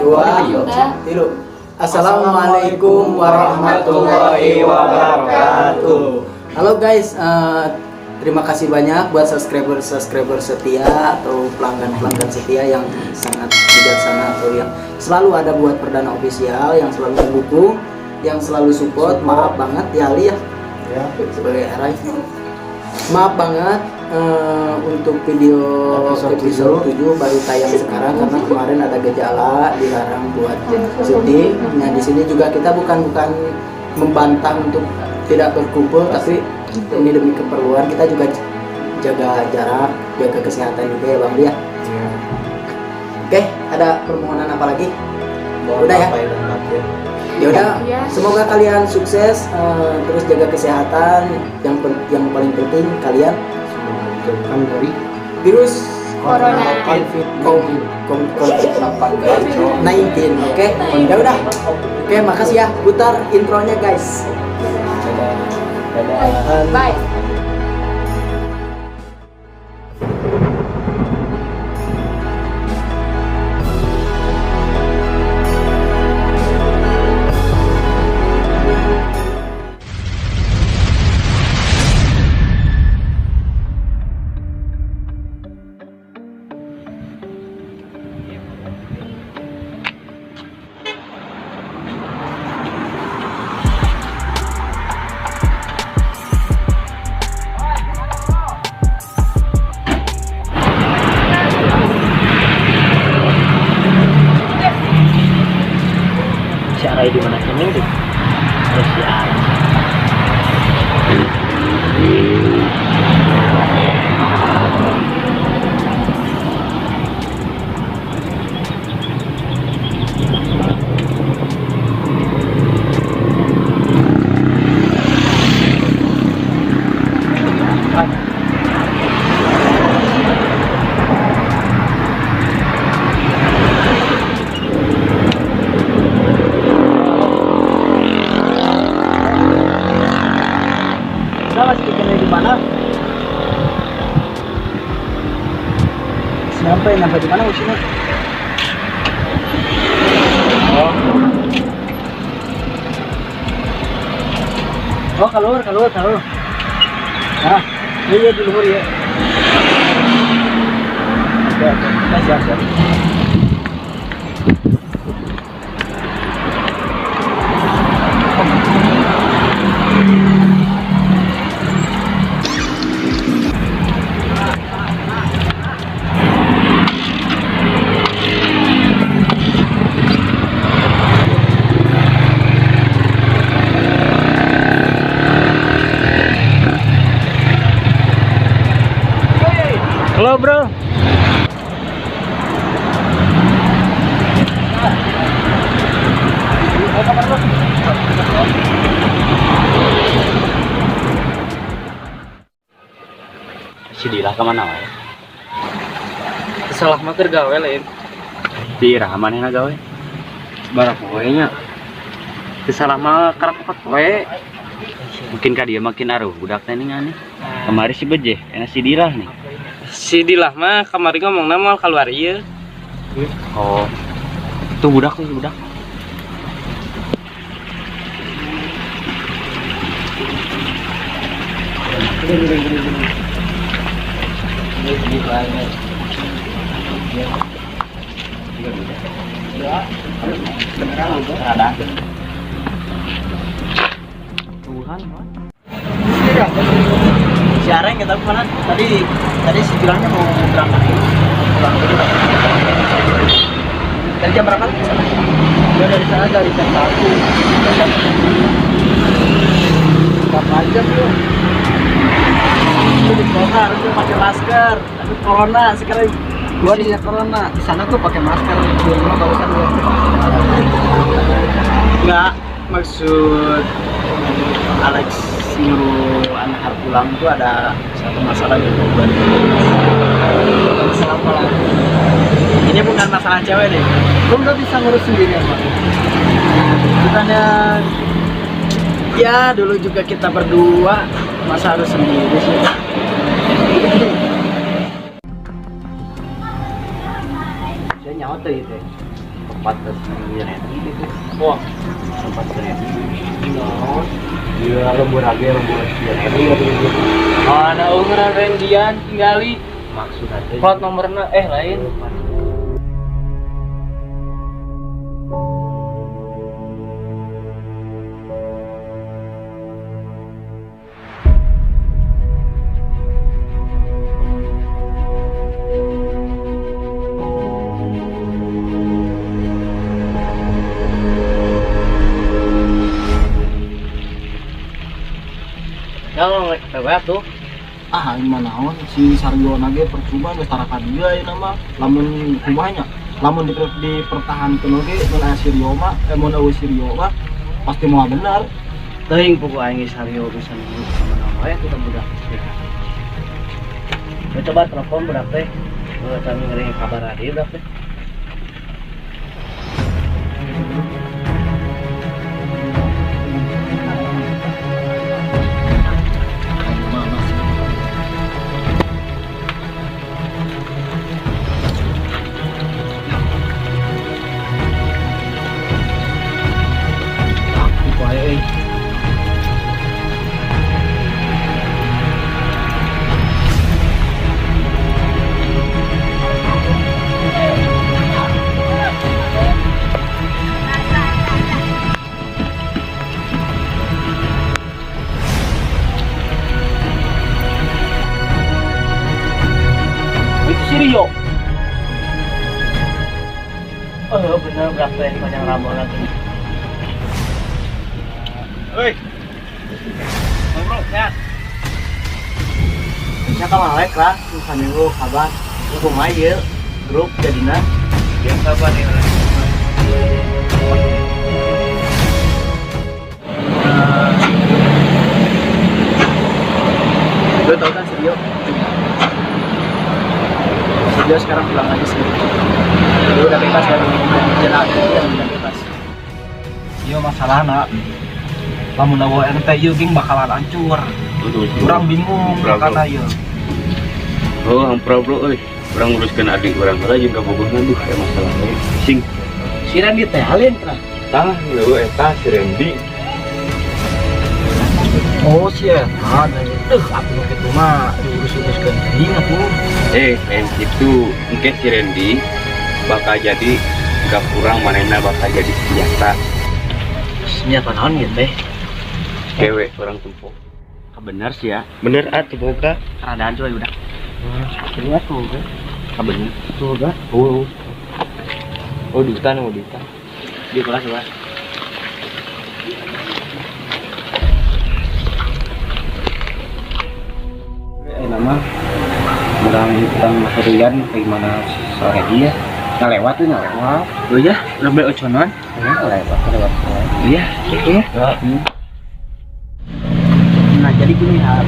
Dua, tilu. Assalamualaikum warahmatullahi wabarakatuh. Halo guys, terima kasih banyak buat subscriber-subscriber setia atau pelanggan-pelanggan setia yang sangat bijaksana atau yang selalu ada buat Perdana Official, yang selalu mendukung, yang selalu support. Maaf banget ya Ali ya, sebagai RI. Maaf banget untuk video Episode episode 7 baru tayang sekarang karena kemarin ada gejala dilarang buat syuting. Nah, di sini juga kita bukan bukan membantah untuk tidak berkumpul, tapi ini demi keperluan kita juga jaga jarak, jaga kesehatan juga ya, Bang Dia. Iya. Oke, ada permohonan apa lagi? Mohon Udah ya? maaf lahir dan batin. Ya udah, Iya. semoga kalian sukses, terus jaga kesehatan. Yang paling penting kalian Semoga dijauhkan dari virus Corona. COVID COVID 19, oke? Ya udah. Oke, makasih ya. Putar intronya, guys. Dadah. Dadah. Bye. Si Arai di mana ini deh? Terus si Arai. Udah masih kena di mana? Sampai nyampe di mana maksudnya? Oh. Oh, keluar, keluar, keluar. Ah, iya di luhur ya. Oke, oke. Siap, siap. Halo, bro. Si Dila kemana wae? Salah mah keur gawe lain. Di iraha manehna gawe? Barang poe nya. Salah mah karak opat poe. Mungkin ka dia makin aruh budak teh nih aneh. Kemari si Bejeh, enak si Dila nih. Si Dilah mah kamari ngomongna moal keluar ieu. Oh. Tuh budak tuh si budak. Gini, gini, gini, gini. Ini banget. Ya. Beneran Ada. Tuhan. Si Areng nggak tahu kemana. Tadi tadi si bilangnya mau berangkat dulu. Pulang dulu. Dari jam berapa ke sana? Dia dari sana dari jam 1. Berapa jam lu? Itu di kota harusnya pakai masker. Tapi corona sekarang gua di corona. Di sana tuh pakai masker, di rumah barusan gua. Enggak, maksud Alex nyuruh anak pulang tuh ada satu masalah gitu buat Masalah apa lagi? Ini bukan masalah cewek deh. Lu nggak bisa ngurus sendiri apa? Bukannya ya dulu juga kita berdua, masa harus sendiri sih? Saya nyawa tuh itu. Sempat ke si Randy gitu. Wah, Sempat ke Randy. Dia lembur lagi lembur si Randy gitu. Mana unguran Randian tinggali Maksud aja. plat nomorna lain. Ya lo tuh. Ah, aing mah naon si Saryo ge percuma geus tara ka dieu ayeuna mah. Lamun kumaha nya? Lamun dipertahankeun oge mun aya si Rio mah, mun eueuh si Rio mah pasti moal bener. Teuing pugu aing geus Saryo bisa nunggu sama naon wae tuh budak. Gua coba telepon budak teh. Gua kami ngering kabar adi budak teh. Mana sih? Aktif wae euy. Itu si Rio. Oh bener budak teh panjang rambut lagi. Hei. Bro, sehat. Bisa kalau Alek lah, saminggu kabar. Lu kumaha ieu grup jadina? Biasa apa nih orang? Lu tau kan si Rio? Si Rio sekarang pulang lagi sih. Dia udah bebas dari jerat, dia udah bebas. Ieu masalahna lamun eueuh RT ieu geng bakalan hancur. Urang bingung Bro, bro. kata ieu. Oh, hampura bro euy. Urang nguruskeun adik urang heula juga bogohna duh aya masalah euy. Sing Si Randy teh alin tah. tah leueuh eta si Randy. Oh si eta, atuh nu kitu mah diurus-uruskeun teuing atuh. Lain kitu. Engke si Randy bakal jadi gak kurang manehna bakal jadi senjata. Senjata naon gitu teh? Kewe orang tempo. Bener sih ya. Bener atuh boga. Keadaan coy udah. Iya tuh, Bener. boga. Oh. Oh, duta nih, duta. Di kelas coba. Nama urang hutang materian kayak gimana sore dia nggak lewat tuh nggak lewat. Oh iya, lebih oconan. Ya, lewat lewat. Iya, iya. Nah jadi gini Har,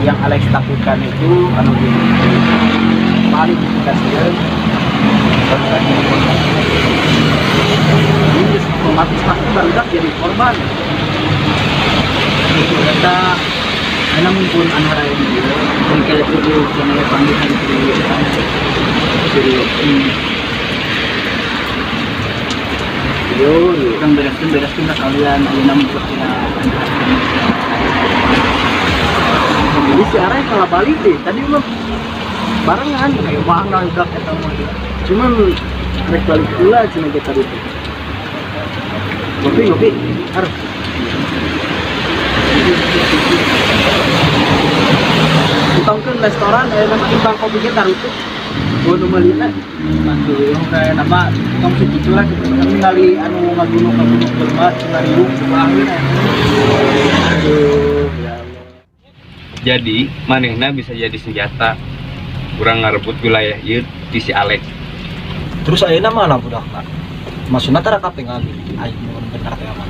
yang Alex takutkan itu anu gini, paling kasihan barudak jadi korban. Ini otomatis pasti barudak jadi korban. Itu kata namun pun antara ini mungkin itu kena panggilan dari yo yo kan bereskan lah kalian ayeuna mun tina. Jadi si Arai malah balik deh tadi mah barengan kayak mana udah eta mah, cuman rek balik pula cenah kita tadi tuh ngopi ngopi harus ditongkeun restoran nama timbang kopi kita itu gua nu meulina. Aduh, kayak nama tong segitu lah gitu. Ningali anu ngagunung ngagunung jelema ngariung kumaha. Aduh ya Allah. Jadi manehna bisa jadi senjata. Kurang ngarebut wilayah ieu di si Alex. Terus ayeuna mana budakna? Maksudna tara katingal aing mun bener teh mah.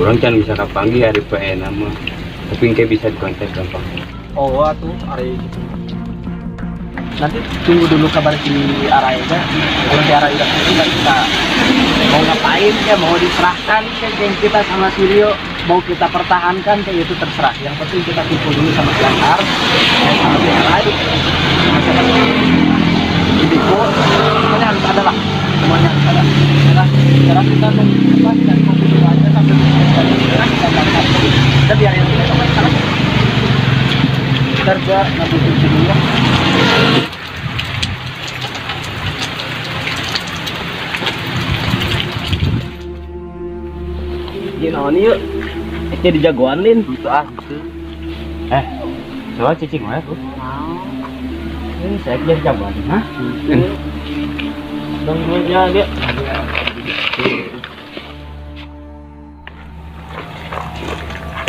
Urang can bisa kapanggih hari PN mah. Tapi engke bisa dikontak gampang. Oh atuh ari gitu. Nanti tunggu dulu kabar si Arai aja. Kalau si Arai udah turun baru kita mau ngapain ya, mau diserahkan ke geng kita sama si Rio, mau kita pertahankan kayak itu terserah. Yang penting kita kumpul dulu sama si Anhar, sama si Arai, sama siapa lagi. Biko, semuanya harus ada lah. Semuanya harus ada. Nah, sekarang kita apa, cari kopi dulu aja sampai kita kita berangkat. Kita biarin kita coba sekarang. Ntar gua ngambil kunci dulu ya. Ieu naon ieu? Jadi jagoan lin. Itu ah, itu. Eh, coba cicing wae tuh. Ini saya jadi jagoan, hah? Dong duitnya dia.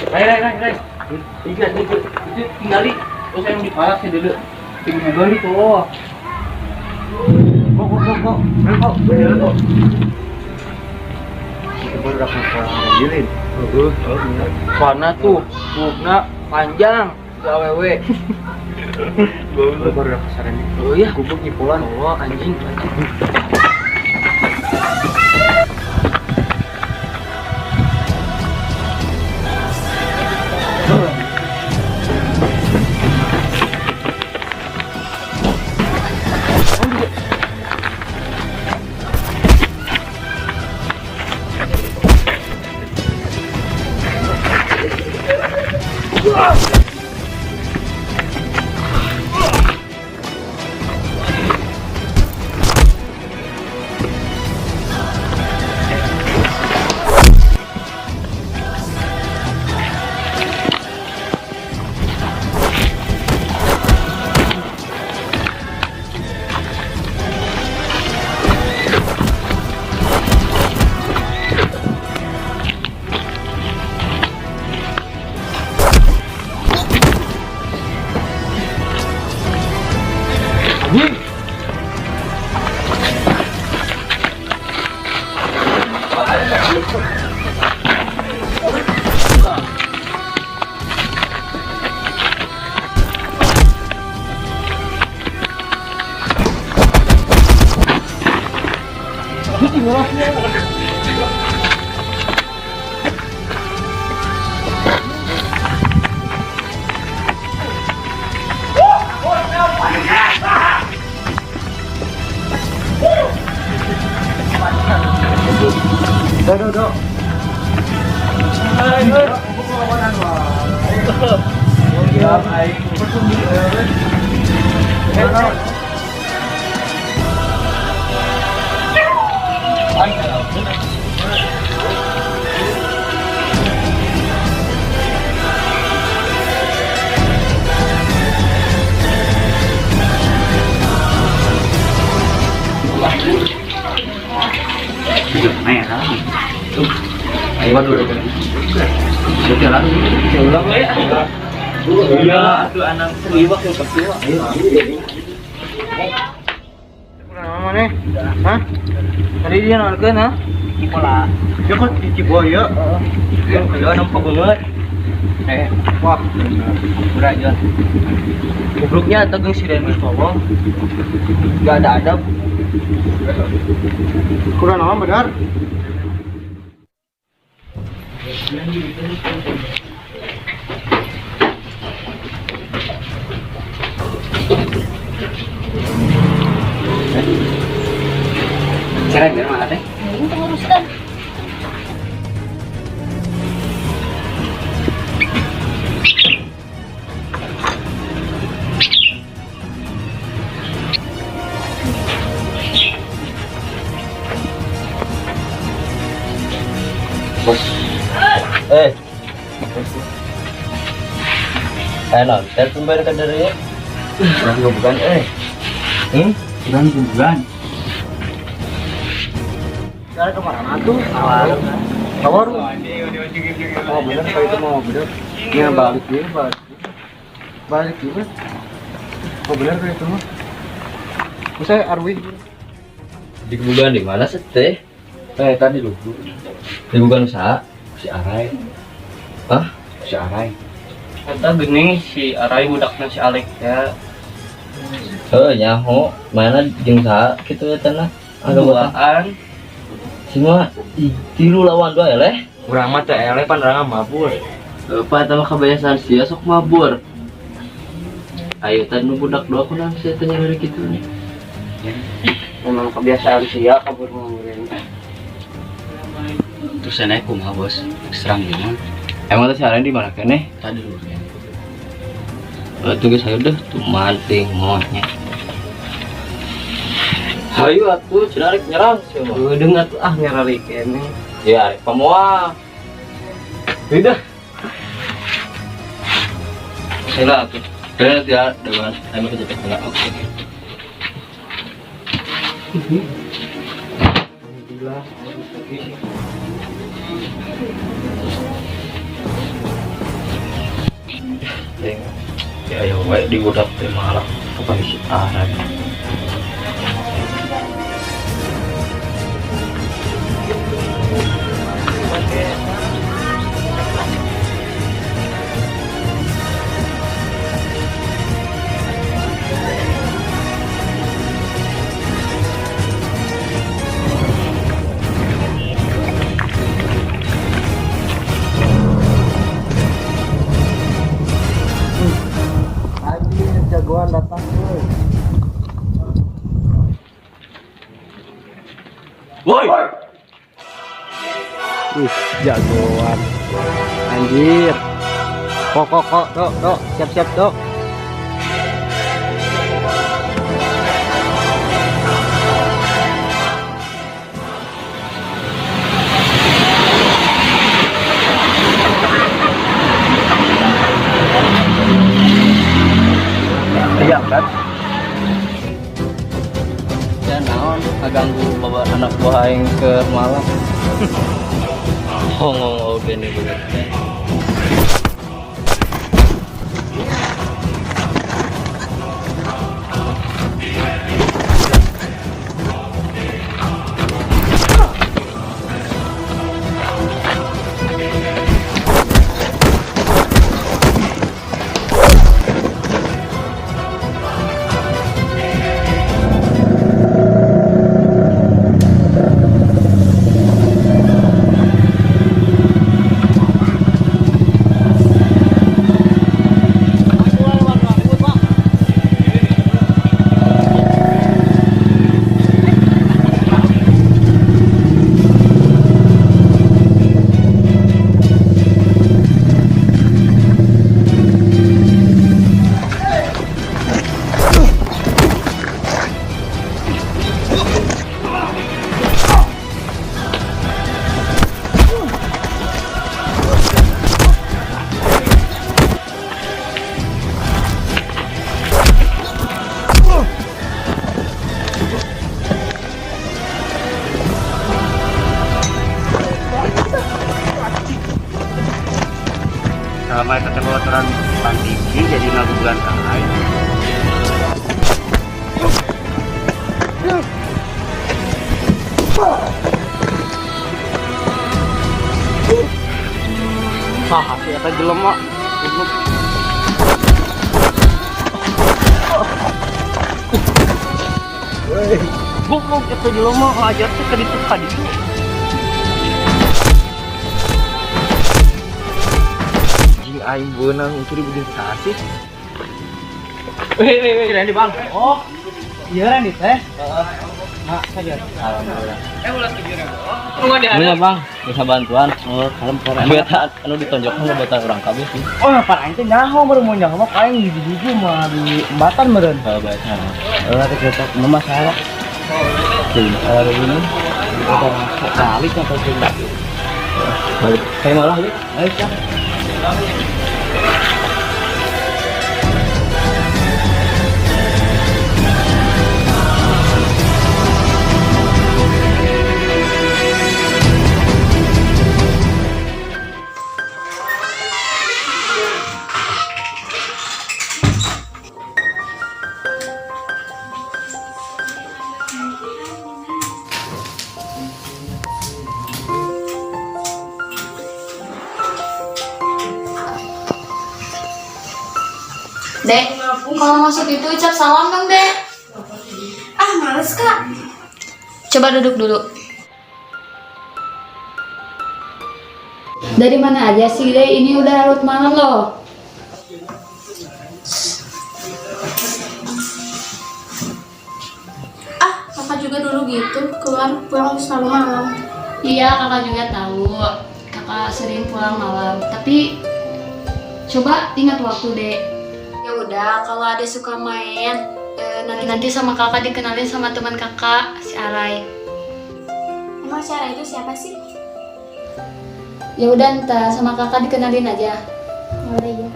Rai, rai, rai, rai. Iya, itu tinggali. Terus yang dipalak sih dulu. Tinggal beli tuh. Kok, kok, kok, kok. Kok, kok. Baru dapat gilin. Warna tuh, bukna panjang, awewe. Baru dapat saran ini. Oh iya, Gubuk nyipulan. oh anjing, anjing. Iya, atuh anak seliwak yang kecil. Mana? Hah? Tadi dia nonton ha? Bola. Ya kok di Ciboyo. Heeh. Ya nampak banget. Wah, Berat jalan. Gobloknya tegang si Randy tolong. Gak ada adab. kurang nama benar. Keren dari mana teh? Ini penguruskan. Eh. Eh, non, telepon bayar ke dari ya. Kurang bukan eh. Kurang bukan. Sekarang kemana tuh? Awal. Oh bener, kalau itu mau bener. Ini balik dia, balik. Balik dia. Oh bener kalau itu mah. Saya Arwi. Di kuburan di mana sih teh? Eh tadi lu. Di kuburan usaha. Si Arai, Hah? si Arai. Eta geuning si Arai budakna si Alek ya. Heuh, nyaho. Mana jeung saha kitu ya tanah? Duaan. Semua tilu lawan dua eleh. Urang mah teh eleh pan urang mabur. Pak, eta mah kebiasaan sia sok mabur. Ayo tadi nu budak dua kunaon sia teh nyari kitu nih. Memang kebiasaan sia kabur ngurin. Terus saya naik kumaha, Bos? Serang gimana? Emang tuh si Aren di mana keneh? Tadi dulu ya. Eh, tunggu saya deh, tuh manting monyet. Hayu atuh cenah rek nyerang sia mah. Udah atuh ah nyerali keneh. Ya, rek pamoa. Udah. Saya atuh. Kalian nanti ya, dengan saya ke JP tengah. Oke. Alhamdulillah. Ya, ya, wae di budak teh malah kapan si Aran. Anjir, jagoan datang tuh. Woi. Jagoan. Anjir. Kok kok kok, dok, dok, siap-siap, dok. Iya kan? Ya naon ngaganggu bawa anak buah aing ke malam. Hongong oge nih budak teh. Selama eta teh aturan tinggi jadi ngagugulan ka aing. Saha sih eta jelema? Goblok. Goblok eta jelema ngajar teh ka ditu ka ditu. Anjing aing beunang curi begini sih. Wih, wih, wih, Randy bang. Oh, iya Randy teh. Nah, saja. Alhamdulillah. Ini bang, bisa bantuan. Oh, kalem Beta anu ditonjokna ngebatan urang kabeh sih. Oh, pan aing teh nyaho meureun mun nyaho mah aing hiji-hiji mah di embatan meureun. Kalau baca. Eh, kita masalah. Kalau ini udah balik atau tidak? Balik. Kayak malah yuk. Ayo, siap. Dek, kalau masuk itu ucap salam dong, Dek. Ah, males, Kak. Coba duduk dulu. Dari mana aja sih, Dek? Ini udah larut malam loh. juga dulu gitu, keluar pulang selalu malam. Iya, kakak juga tahu. Kakak sering pulang malam. Tapi coba ingat waktu, Dek. Ya udah, kalau ada suka main, nanti nanti sama kakak dikenalin sama teman kakak si Arai. Emang cara itu siapa sih? Ya udah, ntar sama kakak dikenalin aja. Boleh ya.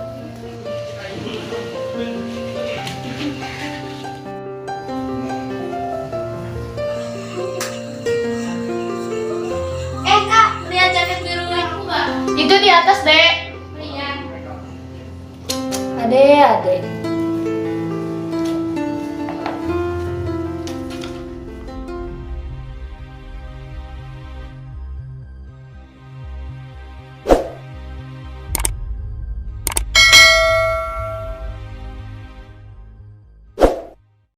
Eh kak, lihat jaket biru aku nggak? Itu di atas, Dek. Iya. Ade, ade.